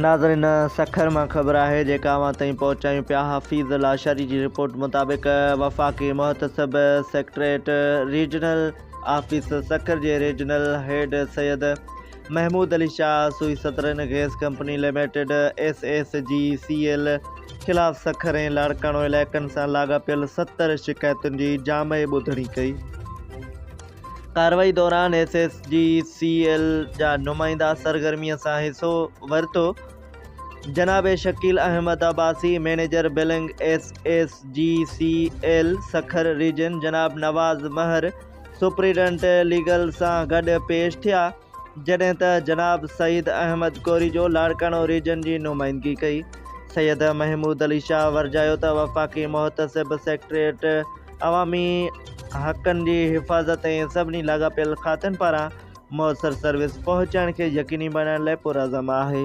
ناظرين سکر مان خبر آهي جيڪا اوهان تائين پهچايون پيا حفيظ لاشاري جي رپورٽ مطابق وفاقي محتسب سيڪريٽريٽ ريجنل آفيس سکر جي regional head Syed Mahmood Ali Shah Sui southern gas company limited, S S G C L, خلاف سکر ۽ لاڙڪاڻو علائقن سان لاڳاپيل 70 شڪايتن جي جامع ٻڌڻي ڪئي. ڪارروائي دوران S S G C L جا نمائندا سرگرمي سان حصو ورتو. جناب Shakeel Ahmed Abbasi, manager billing S S G C L Sukkur region, جناب نواز مهر، سپرنٽينڊنٽ ليگل سان گڏ پيش ٿيا، جڏهن ته جناب سعيد احمد ڪوريجو لاڙڪاڻو ريجن جي نمائندگي ڪئي. سيد محمود علي شاهه ورجايو ته وفاقي محتسب سيڪريٽريٽ عوامي حقن جي حفاظت ۽ سڀني لاڳاپيل کاتن پاران موثر سروس پهچائڻ کي يقيني بڻائڻ لاء پرعزم آهي.